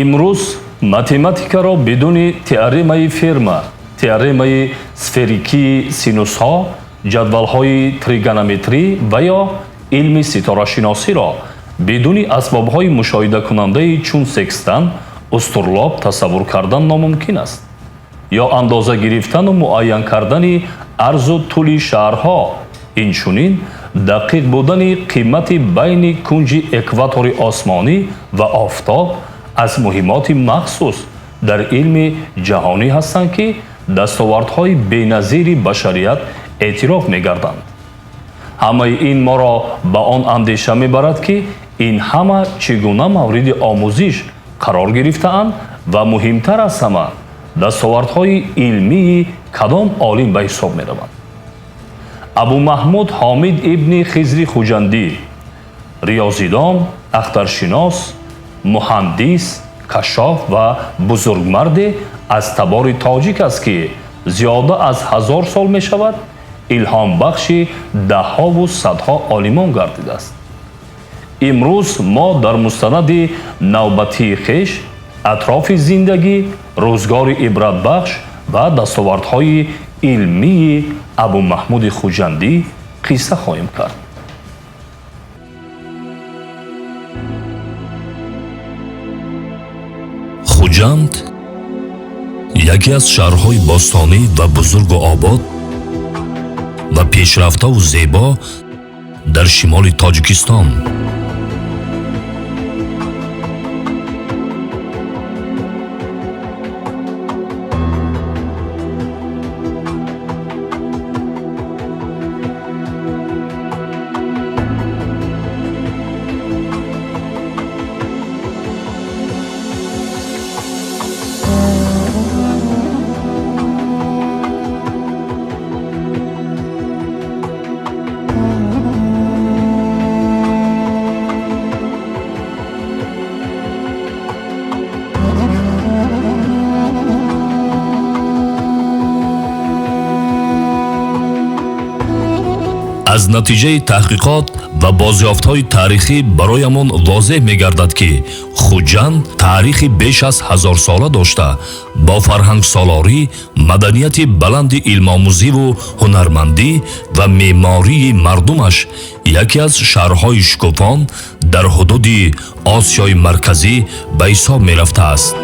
Имрӯз математикаро бидуни теоремаи Ферма, теоремаи сферикии синусҳо, ҷадвалҳои тригонометрӣ ва ё илми ситорашиносиро бидуни асбобҳои мушоҳидакунандаи чун секстан, устурлоб тасаввур кардан номумкин аст. Ё андоза гирифтану муайян кардани арзу тӯли шаҳрҳо, инчунин дақиқ будани қимати байни кунҷи экватори осмонӣ ва офтоб аз муҳимоти махсус дар илми ҷаҳонӣ ҳастанд, ки дастовардҳои беназири башарият эътироф мегарданд. Ҳамаи ин моро ба он андеша мебарад, ки ин ҳама чӣ гуна мавриди омӯзиш қарор гирифтаанд ва муҳимтар аз ҳама дастовардҳои илмии кадом олим ба ҳисоб мераванд. Абумаҳмуд Ҳомид ибни Хизри Хуҷандӣ риёзидон, ахтаршинос, муҳандис, кашшоф ва бузургмарде аз табори тоҷик аст, ки зиёда аз 1000 сол мешавад илҳомбахши даҳҳову садҳо олимон гардидааст. Имрӯз мо дар мустанади навбатии хеш атрофи зиндагӣ, рӯзгори ибратбахш ва дастовардҳои илмии Абумаҳмуди Хуҷандӣ қисса хоҳем кард. Хуҷанд яке аз шаҳрҳои бостонӣ ва бузургу обод ва пешрафтаву зебо дар шимоли Тоҷикистон. Аз натиҷаи таҳқиқот ва бозёфтҳои таърихӣ бароямон возеҳ мегардад, ки Хуҷанд таърихи беш аз ҳазорсола дошта, бо фарҳангсолорӣ, маданияти баланди илмомӯзиву ҳунармандӣ ва меъмории мардумаш яке аз шаҳрҳои шукуфон дар ҳудуди Осиёи Марказӣ ба ҳисоб мерафтааст.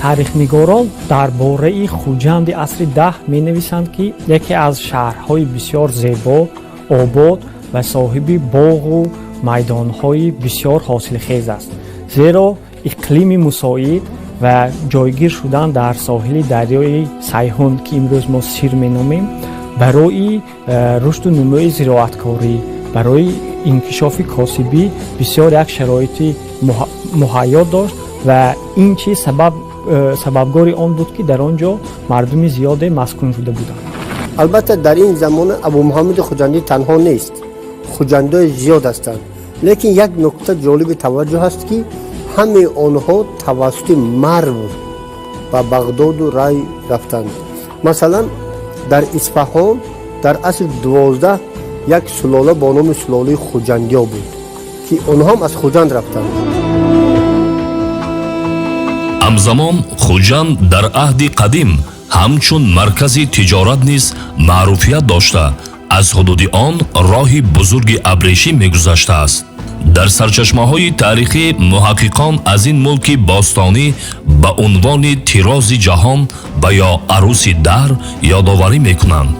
Таърихнигорон дар бораи Хуҷанди асри 10 менависанд, ки яке аз шаҳрҳои бисёр зебо, обод ва соҳиби боғу майдонҳои бисёр ҳосилхез аст, зеро иқлими мусоид ва ҷойгир шудан дар соҳили дарёи Сайҳун, ки имрӯз мо Сир меномем, барои рушду нумӯи зироаткорӣ, барои инкишофи косибӣ бисёр як шароити муҳайё дошт ва ин чиз сабабгори он буд, ки дар он ҷо мардуми зиёде маскун шуда буданд. Албатта, дар ин замона Абумуҳаммади Хуҷандӣ танҳо нест, хуҷандои зиёд ҳастанд, лекин як нукта ҷолиби таваҷҷӯҳ аст, ки ҳамаи онҳо тавассути Марв ба Бағдоду Рай рафтанд. Масалан, дар Исфаҳон дар асри 12 як сулола бо номи сулолаи Хуҷандиё буд, ки онҳоам аз Хуҷанд рафтанд. Ҳамзамон Хуҷанд дар аҳди қадим ҳамчун маркази тиҷорат низ маъруфият дошта, аз ҳудуди он роҳи бузурги абрешим мегузаштааст. Дар сарчашмаҳои таърихӣ муҳаққиқон аз ин мулки бостонӣ ба унвони тирози ҷаҳон ва ё аруси даҳр ёдоварӣ мекунанд.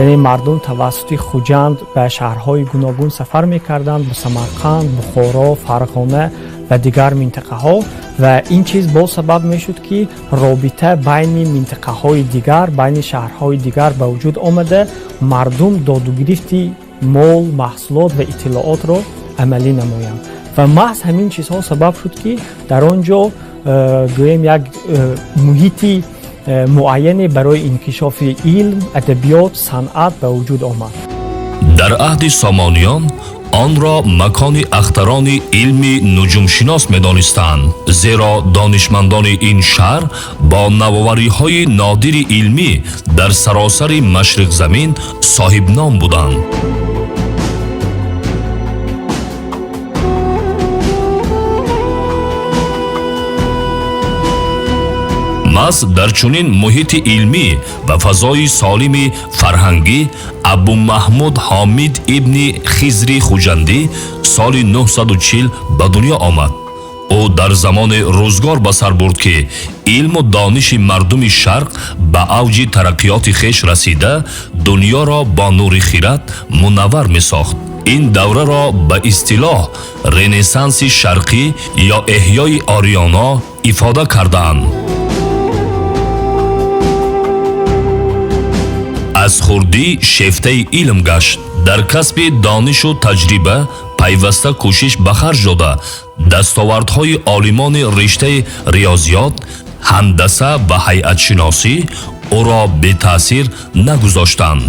Яъне мардум тавассути Хуҷанд ба шаҳрҳои гуногун сафар мекарданд, ба Самарқанд, Бухоро, Фарғона ва дигар минтақаҳо, ва ин чиз боз сабаб мешуд, ки робита байни минтақаҳои дигар, байни шаҳрҳои дигар ба вуҷуд омада, мардум додугирифти мол, маҳсулот ва иттилоотро амалӣ намоянд. Ва маҳз ҳамин чизҳо сабаб шуд, ки дар он ҷо гӯем як муҳити муайяне барои инкишофи илм, адабиёт, санъат ба вуҷуд омад. Дар аҳди Сомониён Онро макони ахтарони илми нуҷумшинос медонистанд, зеро донишмандони ин шаҳр бо навовариҳои нодири илмӣ дар саросари машриқзамин соҳибном буданд. Маҳз дар чунин муҳити илмӣ ва фазои солими фарҳангӣ Абумаҳмуд Ҳомид ибни Хизри Хуҷандӣ соли 940 ба дунё омад. Ӯ дар замони рӯзгор ба сар бурд, ки илму дониши мардуми шарқ ба авҷи тараққиёти хеш расида, дунёро бо нури хирад мунаввар месохт. Ин давраро ба истилоҳ Ренессанси шарқӣ ё эҳёи Ориёно ифода кардаанд. Аз хурдӣ шефтаи илм гашт. Дар касби донишу таҷриба пайваста кӯшиш ба харҷ дода, дастовардҳои олимони риштаи риёзиёт, ҳандаса ва ҳайатшиносӣ ӯро бетаъсир нагузоштанд.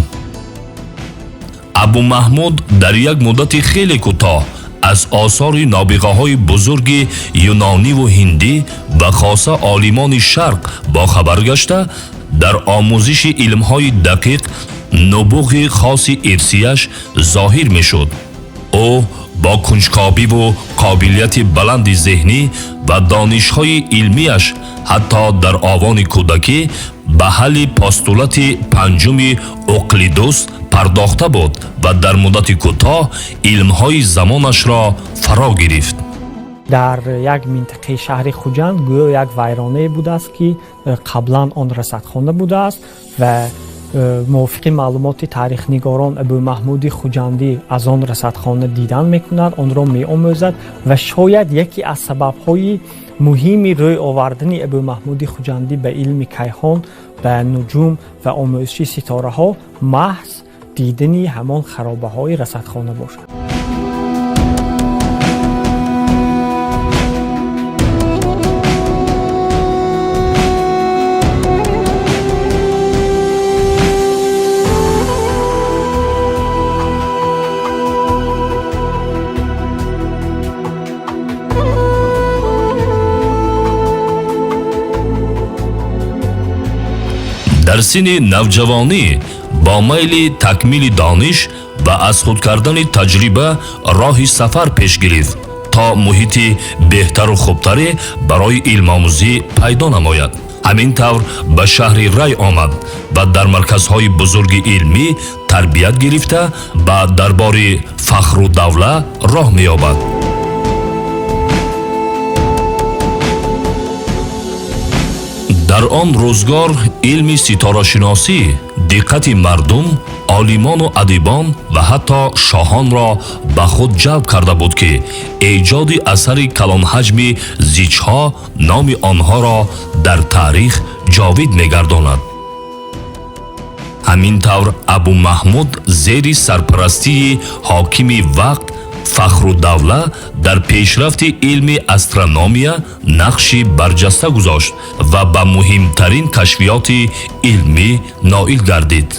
Абумаҳмуд дар як муддати хеле кӯтоҳ аз осори нобиғаҳои бузурги юнониву ҳиндӣ ва хоса олимони шарқ бохабар гашта, дар омӯзиши илмҳои дақиқ нубуғи хоси ирсияш зоҳир мешуд. Ӯ бо кунҷкобиву қобилияти баланди зеҳнӣ ва донишҳои илмияш ҳатто дар овони кӯдакӣ ба ҳалли постулати панҷуми Уқлидус пардохта буд ва дар муддати кӯтоҳ илмҳои замонашро фаро гирифт. Дар як минтақаи шаҳри Хуҷанд гӯё як вайронае будааст, ки қаблан он расадхона будааст ва мувофиқи маълумоти таърихнигорон Абумаҳмуди Хуҷандӣ аз он расадхона дидан мекунад, онро меомӯзад ва шояд яке аз сабабҳои муҳими рӯй овардани Абумаҳмуди Хуҷандӣ ба илми кайҳон, ба нуҷум ва омӯзиши ситораҳо маҳз дидани ҳамон харобаҳои расадхона бошад. Дар синни навҷавонӣ бо майли такмили дониш ва аз худ кардани таҷриба роҳи сафар пеш гирифт, то муҳити беҳтару хубтаре барои илмомӯзӣ пайдо намояд. Ҳамин тавр ба шаҳри Рай омад ва дар марказҳои бузурги илмӣ тарбият гирифта ба дарбори Фахрудавла роҳ меёбад. Дар он рӯзгор илми ситорашиносӣ диққати мардум, олимону адибон ва ҳатто шоҳонро ба худ ҷалб карда буд, ки эҷоди асари калонҳаҷми зичҳо номи онҳоро дар таърих ҷовид мегардонад. Ҳамин тавр Абумаҳмуд зери сарпарастии ҳокими вақт Фахрудавла дар пешрафти илми астрономия нақши барҷаста гузошт ва ба муҳимтарин кашфиёти илмӣ ноил гардид.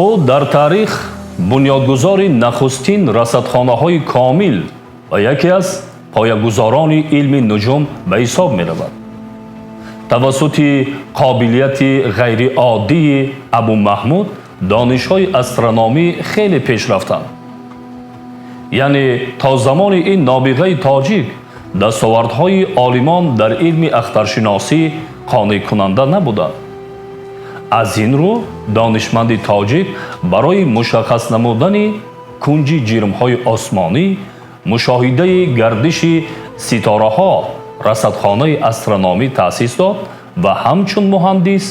Ӯ дар таърих бунёдгузори нахустин расадхонаҳои комил ва яке аз поягузорони илми нуҷум ба ҳисоб меравад. Тавассути қобилияти ғайриоддии Абумаҳмуд донишҳои астрономӣ хеле пеш рафтанд. Яъне то замони ин нобиғаи тоҷик дастовардҳои олимон дар илми ахтаршиносӣ қонеъкунанда набуданд. Аз ин рӯ донишманди тоҷик барои мушаххас намудани кунҷи ҷирмҳои осмонӣ, мушоҳидаи гардиши ситораҳо расадхонаи астрономӣ таъсис дод ва ҳамчун муҳандис,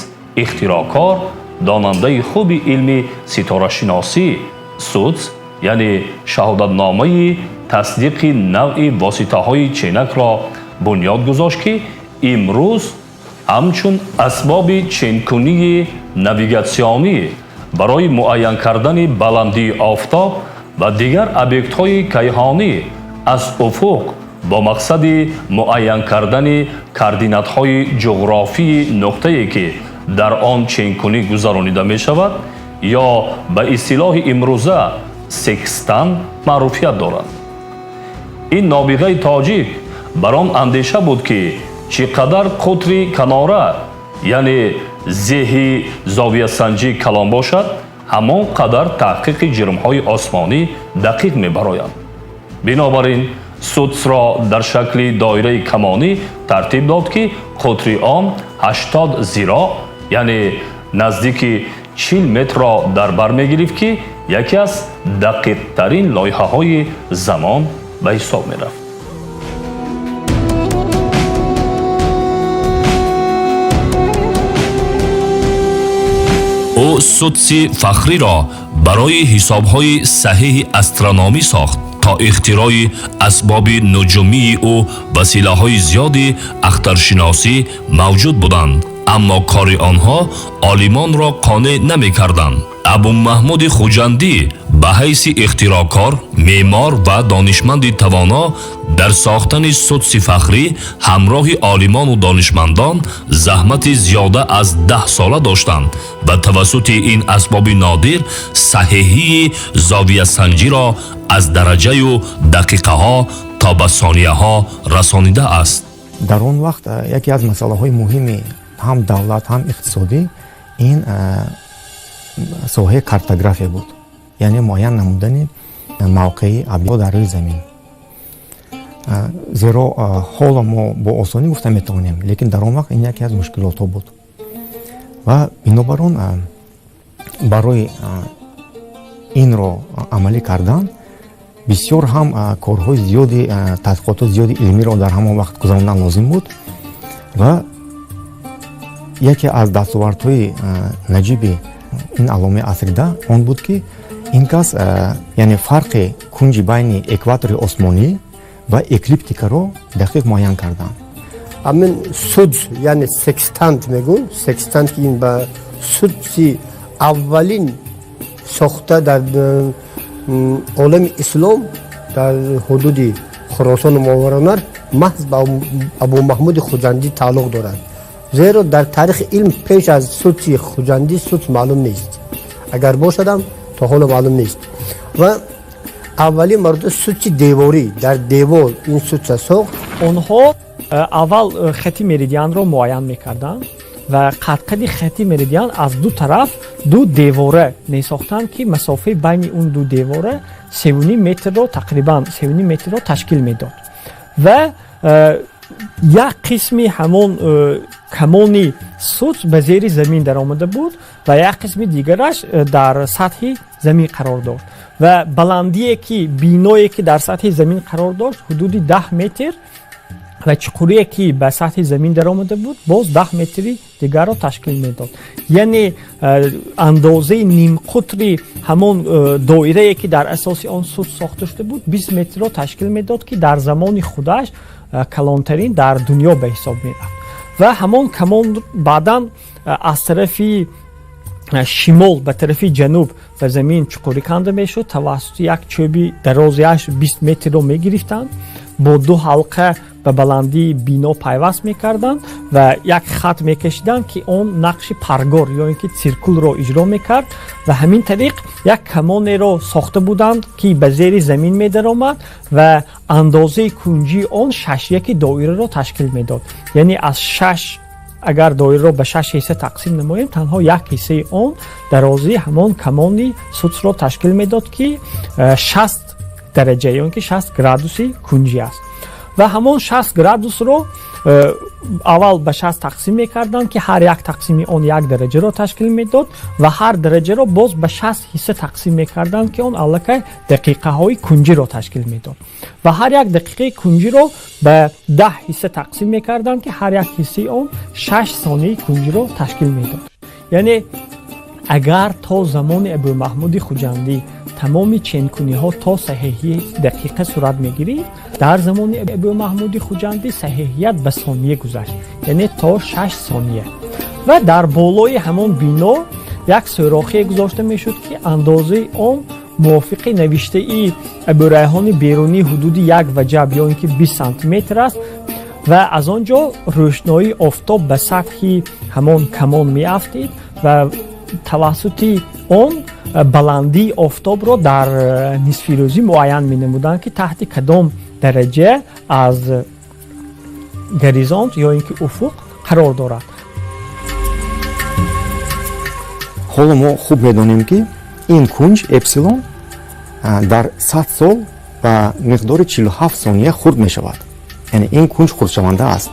ихтироъкор, донандаи хуби илми ситорашиносӣ СУЦ, яъне шаҳодатномаи тасдиқи навъи воситаҳои ченакро бунёд гузошт, ки имрӯз ҳамчун асбоби ченкунии навигатсионӣ барои муайян кардани баландии офтоб ва дигар объектҳои кайҳонӣ аз уфуқ Бо мақсади муайян кардани координатҳои ҷуғрофии нуқтае, ки дар он ченкунӣ гузаронида мешавад, ё ба истилоҳи имрӯза секстан маъруфият дорад. Ин нобиғаи тоҷик бар он андеша буд, ки чӣ қадар қутри канора, яъне зеҳи зовиясанҷӣ калон бошад, ҳамон қадар таҳқиқи ҷирмҳои осмонӣ дақиқ мебарояд. Бинобар ин судсро дар шакли доираи камонӣ тартиб дод, ки қутри он 80 зироъ, яъне наздики 40 метрро дар бар мегирифт, ки яке аз дақиқтарин лоиҳаҳои замон ба ҳисоб мерафт. Ӯ судси фахриро барои ҳисобҳои саҳиҳи астрономӣ сохт. То ихтирои асбоби нуҷумии ӯ василаҳои зиёди ахтаршиносӣ мавҷуд буданд, аммо кори онҳо олимонро қонеъ намекарданд. Абумаҳмуди Хуҷандӣ ба ҳайси ихтироъкор, меъмор ва донишманди тавоно дар сохтани судси фахрӣ ҳамроҳи олимону донишмандон заҳмати зиёда аз 10 сола доштанд ва тавассути ин асбоби нодир саҳиҳии зовиясанҷиро аз дараҷаю дақиқаҳо то ба сонияҳо расонидааст. Дар он вақт яке аз масъалаҳои муҳими ҳам давлат, ҳам иқтисодӣ ин соҳаи картография буд, яъне муайян намудани мавқеи объектҳо дар рӯи замин. Зеро ҳоло мо бо осонӣ гуфта метавонем, лекин дар он вақт ин яке аз мушкилотҳо буд ва бинобар он барои инро амалӣ кардан бисёр ҳам корҳои зиёди, тадқиқотҳои зиёди илмиро дар ҳамон вақт гузарондан лозим буд. Ва яке аз дастовардҳои наҷиби ин алломаи асри 10 он буд, ки ин кас, яъне фарқи кунҷи байни экватори осмонӣ ва эклиптикаро дақиқ муайян карданд. Ҳамин судс, яъне секстант мегӯн, секстант, ки ин ба судси аввалин сохта дар олами ислом дар ҳудуди Хуросону Мовароуннаҳр маҳз ба Абумаҳмуди Хуҷандӣ тааллуқ дорад. Зеро дар таърихи илм пеш аз судси Хуҷандӣ судс маълум нест, агар бошадам, то ҳоло маълум нест. Ва аввалин маротиба судси деворӣ, дар девор ин судса сохт. Онҳо аввал хати меридианро муайян мекарданд ва қадқади хати меридиан аз ду тараф ду девора месохтанд, ки масофаи байни он ду девора 3,5 метрро, тақрибан 3,5 метрро ташкил медод. Ва як қисми ҳамон камони судс ба зери замин даромада буд ва як қисми дигараш дар сатҳи замин қарор дошт. Ва баландие ки биное ки дар сатҳи замин қарор дошт, ҳудуди 10 метр, ва чуқурие ки ба сатҳи замин даромада буд, боз 10 метри дигарро ташкил медод. Яъне андозаи нимқутри ҳамон доирае ки дар асоси он судс сохта шуда буд, 20 метрро ташкил медод, ки дар замони худаш калонтарин дар дунё ба ҳисоб мерафт. Ва ҳамон камон баъдан аз тарафи шимол ба тарафи ҷануб ба замин чуқурӣ канда мешуд. Тавассути як чӯби дарозиаш 20 метрро мегирифтанд, бо ду ҳалқа ба баландии бино пайваст мекарданд ва як хат мекашиданд, ки он нақши паргор ё ин ки циркулро иҷро мекард. Ва ҳамин тариқ як камонеро сохта буданд, ки ба зери замин медаромад ва андозаи кунҷии он шашяки доираро ташкил медод. Яъне аз шаш, агар доираро ба шаш ҳисса тақсим намоем, танҳо як ҳиссаи он дарозии ҳамон камони судсро ташкил медод, ки 60 дараҷа ё ин ки 60 градуси кунҷӣ аст. Ва ҳамон 60 градусро аввал ба 60 тақсим мекарданд, ки ҳар як тақсими он як дараҷаро ташкил медод, ва ҳар дараҷаро боз ба 60 ҳисса тақсим мекарданд, ки он аллакай дақиқаҳои кунҷиро ташкил медод. Ва ҳар як дақиқаи кунҷиро ба 10 ҳисса тақсим мекарданд, ки ҳар як ҳиссаи он 6 сонияи кунҷиро ташкил медод. Яъне агар то замони Абумаҳмуди Хуҷандӣ тамоми ченкуниҳо то саҳиҳии дақиқа сурат мегирифт, дар замони Абумаҳмуди Хуҷандӣ саҳиҳият ба сония гузашт, яъне то 6 сония. Ва дар болои ҳамон бино як сӯрохие гузошта мешуд, ки андозаи он Мувофиқи навиштаи Абурайҳони Берунӣ ҳудуди як ваҷаб ё ин ки 20 сантиметр аст ва аз он ҷо рӯшноии офтоб ба сатҳи ҳамон камон меафтид ва тавассути он баландии офтобро дар нисфирӯзӣ муайян менамуданд, ки таҳти кадом дараҷа аз горизонт ё ин ки уфуқ қарор дорад. Ҳоло мо хуб медонем, ки ин кунҷ эпсилон дар 100 сол ба миқдори 47 сония хурд мешавад, яъне ин кунҷ хурдшаванда аст.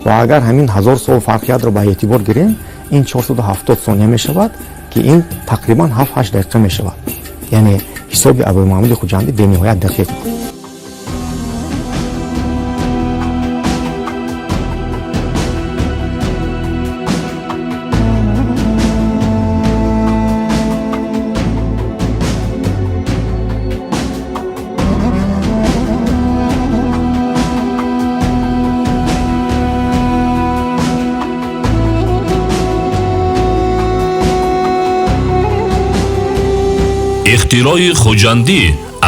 Ва агар ҳамин 1000 сол фарқиятро ба эътибор гирем, ин 470 сония мешавад, ки ин тақрибан 7-8 дақиқа мешавад. Яъне ҳисоби Абумаҳмуди Хуҷандӣ бениҳоят дақиқ буд. Ихтирои Хуҷандӣ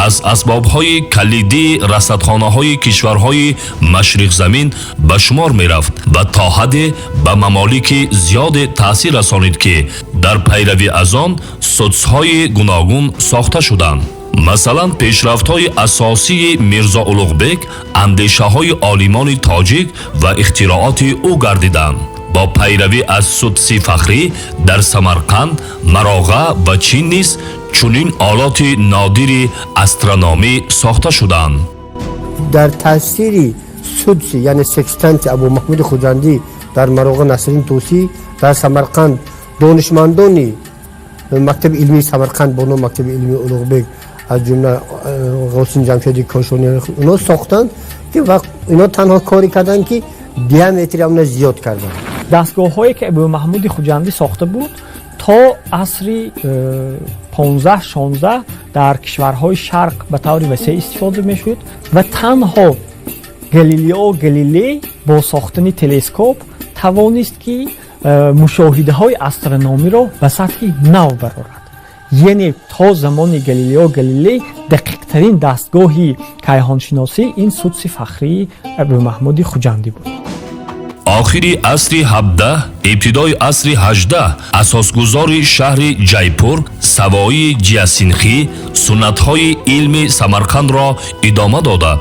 аз асбобҳои калидии расадхонаҳои кишварҳои машриқзамин ба шумор мерафт ва то ҳадде ба мамолики зиёде таъсир расонид, ки дар пайравӣ аз он судсҳои гуногун сохта шуданд. Масалан, пешрафтҳои асосии Мирзо Улуғбек андешаҳои олимони тоҷик ва ихтирооти ӯ гардиданд. Бо пайравӣ аз судси фахрӣ дар Самарқанд, Мароға ва Чин низ чунин олоти нодири астрономӣ сохта шуданд. Дар таъсири судси, яъне секстанти Абумаҳмуди Хуҷандӣ дар Мароға Насриддин Тӯсӣ, дар Самарқанд донишмандони мактаби илмии Самарқанд бо номи мактаби илмии Улуғбек, аз ҷумла Ғосин Ҷамшеди Кошонӣ, ино сохтанд, ки ино танҳо коре карданд, ки диаметри амна зиёд карданд. Дастгоҳҳое ки Абумаҳмуди Хуҷандӣ сохта буд, то асри 15-16 дар кишварҳои шарқ ба таври васеъ истифода мешуд ва танҳо Галилео Галилей бо сохтани телескоп тавонист, ки мушоҳидаҳои астрономиро ба сатҳи нав барорад. Яъне то замони Галилео Галилей дақиқтарин дастгоҳи кайҳоншиносӣ ин судси фахрии Абумаҳмуди Хуҷандӣ буд. Охири асри 17, ибтидои асри 18 асосгузори шаҳри Ҷайпур Савоии Ҷиясинхӣ суннатҳои илми Самарқандро идома дода,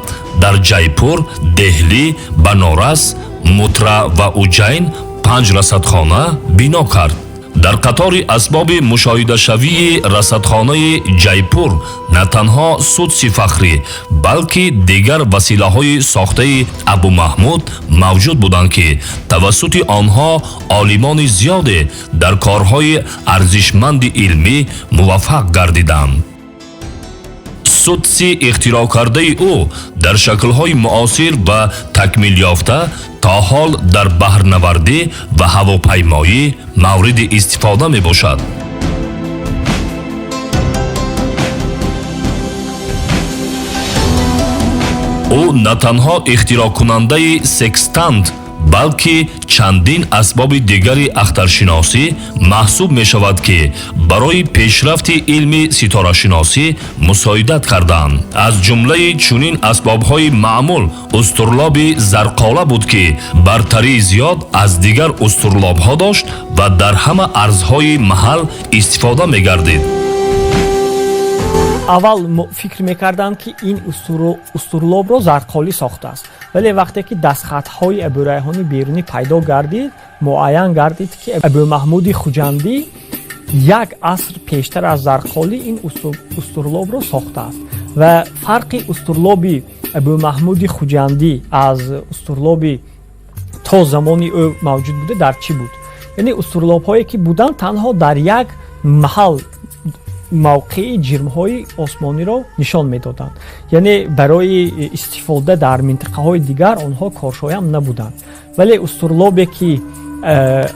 дар Ҷайпур, Деҳлӣ, Банорас, Мутра ва Уҷайн 5 расадхона бино кард. Дар қатори асбоби мушоҳидашавии расадхонаи Ҷайпур на танҳо судси фахрӣ, балки дигар василаҳои сохтаи Абумаҳмуд мавҷуд буданд, ки тавассути онҳо олимони зиёде дар корҳои арзишманди илмӣ муваффақ гардиданд. Судси ихтироъкардаи ӯ дар шаклҳои муосир ва такмилёфта то ҳол дар баҳрнавардӣ ва ҳавопаймоӣ мавриди истифода мебошад. Ӯ на танҳо ихтироъкунандаи секстант, балки чандин асбоби дигари ахтаршиносӣ маҳсуб мешавад, ки барои пешрафти илми ситорашиносӣ мусоидат карданд. Аз ҷумлаи чунин асбобҳои маъмул устурлоби зарқола буд, ки бартарии зиёд аз дигар устурлобҳо дошт ва дар ҳама арзҳои маҳал истифода мегардид. Аввал фикр мекарданд, ки ин устурлобро зарқолӣ сохтааст, вале вақте ки дастхатҳои Абурайҳони Берунӣ пайдо гардид, муайян гардид, ки Абумаҳмуди Хуҷандӣ як аср пештар аз зарқолӣ ин устурлобро сохтааст. Ва фарқи устурлоби Абумаҳмуди Хуҷандӣ аз устурлоби то замони ӯ мавҷуд буда дар чӣ буд? Яъне устурлобҳое ки буданд, танҳо дар як маҳал мавқеи ҷирмҳои осмониро нишон медоданд, яъне барои истифода дар минтақаҳои дигар онҳо коршоям набуданд. Вале устурлобе ки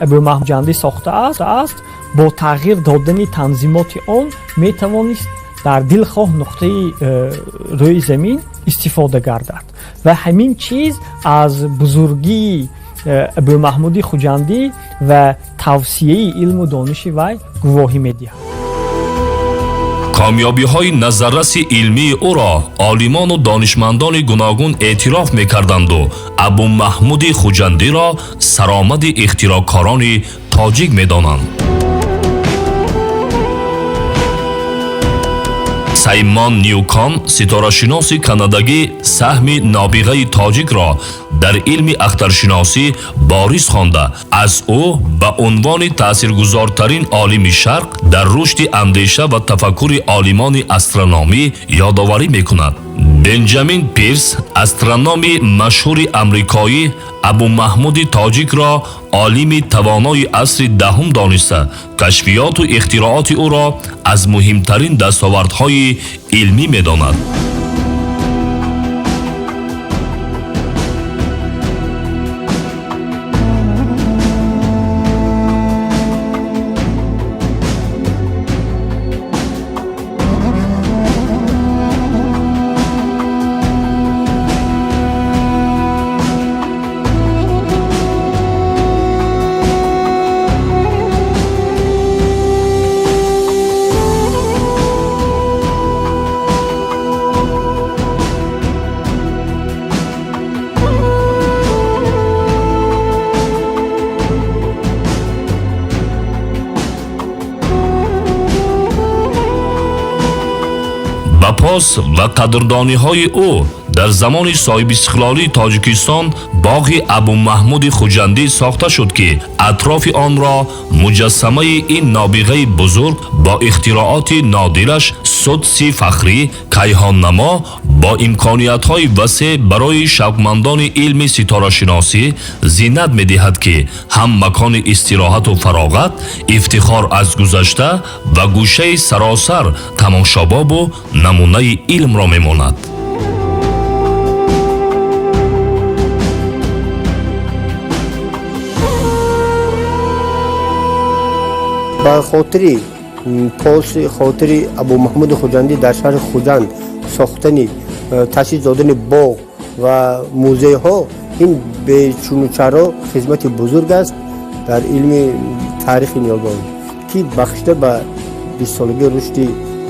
Абумаҳмуд Хуҷандӣ сохтааст, бо тағйир додани танзимоти он метавонист дар дилхоҳ нуқтаи рӯи замин истифода гардад. Ва ҳамин чиз аз бузургии Абумаҳмуди Хуҷандӣ ва тавсияи илму дониши вай гувоҳӣ медиҳад. Комёбиҳои назарраси илмии ӯро олимону донишмандони гуногун эътироф мекарданду Абумаҳмуди Хуҷандиро саромади ихтироъкорони тоҷик медонанд. Саймон Ньюком, ситорашиноси канадагӣ, саҳми нобиғаи тоҷикро дар илми ахтаршиносӣ бориз хонда, аз ӯ ба унвони таъсиргузортарин олими шарқ дар рушди андеша ва тафаккури олимони астрономӣ ёдоварӣ мекунад. Бенҷамин Пирс, астрономи машҳури амрикоӣ, Абумаҳмуди тоҷикро олими тавонои асри даҳум дониста, кашфиёту ихтироъоти ӯро аз муҳимтарин дастовардҳои илмӣ медонад. Ба пос ва қадрдониҳои ӯ дар замони соҳибистиқлолии Тоҷикистон боғи Абумаҳмуди Хуҷандӣ сохта шуд, ки атрофи онро муҷассамаи ин нобиғаи бузург бо ихтироъоти нодираш судси фахрӣ, кайҳоннамо бо имкониятҳои васеъ барои шавқмандони илми ситорашиносӣ зинат медиҳад, ки ҳам макони истироҳату фароғат, ифтихор аз гузашта ва гӯшаи саросар тамошобобу намунаи илмро мемонад. Ба хотири поси хотири Абумаҳмуди Хуҷандӣ дар шаҳри Хуҷанд сохтани, таъсис додани боғ ва музейҳо ин бечунучаро хизмати бузург аст дар илми таърихи ниёгон, ки бахшида ба бистсолагии рушди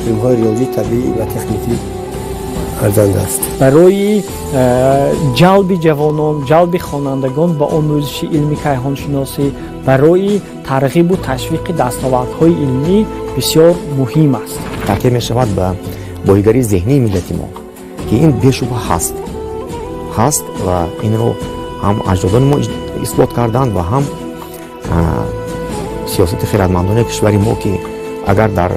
илмҳои риёзӣ, табиӣ ва техникӣ арзанда аст. Барои ҷалби ҷавонон, ҷалби хонандагон ба омӯзиши илми кайҳоншиносӣ, барои тарғибу ташвиқи дастовардҳои илмӣ бисёр муҳим аст. Такя мешавад ба боигарии зеҳнии миллати мо, ки ин бешубҳа ҳаст ва инро ҳам аҷдодони мо исбот карданд ва ҳам сиёсати хиратмандони кишвари мо, ки агар дар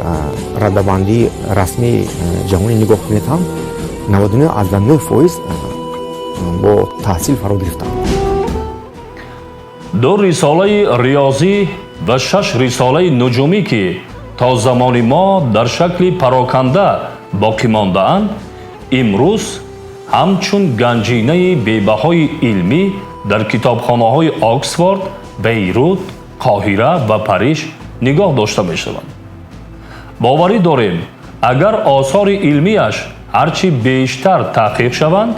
радабандии расмии ҷаҳонӣ нигоҳ кунед, ҳам 99% бо таҳсил фаро гирифтанд. 2 рисолаи риёзӣ ва 6 рисолаи нуҷумӣ, ки то замони мо дар шакли пароканда боқӣ мондаанд, имрӯз ҳамчун ганҷинаи бебаҳои илмӣ дар китобхонаҳои Оксфорд, Бейрут, Қоҳира ва Париж нигоҳ дошта мешаванд. Боварӣ дорем, агар осори илмиаш ҳарчи бештар таҳқиқ шаванд,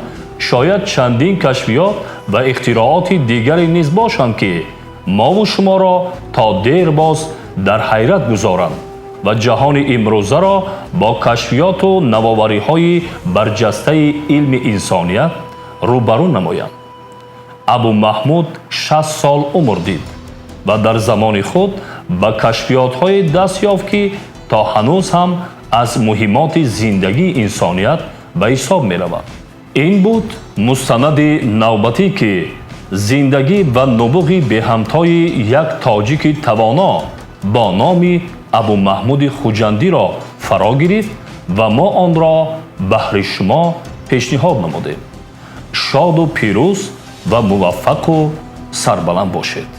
шояд чандин кашфиёт ва ихтироъоти дигаре низ бошанд, ки мову шуморо то дербоз дар ҳайрат гузоранд ва ҷаҳони имрӯзаро бо кашфиёту навовариҳои барҷастаи илми инсоният рӯбарӯ намоянд. Абумаҳмуд 60 сол умр дид ва дар замони худ ба кашфиётҳое даст ёфт, ки то ҳанӯз ҳам аз муҳимоти зиндагии инсоният ба ҳисоб меравад. Ин буд мустанади навбатӣ, ки зиндагӣ ва нубуғи беҳамтои як тоҷики тавоно бо номи Абумаҳмуди Хуҷандиро фаро гирифт ва мо онро баҳри шумо пешниҳод намудем. Шоду пирӯз ва муваффақу сарбаланд бошед.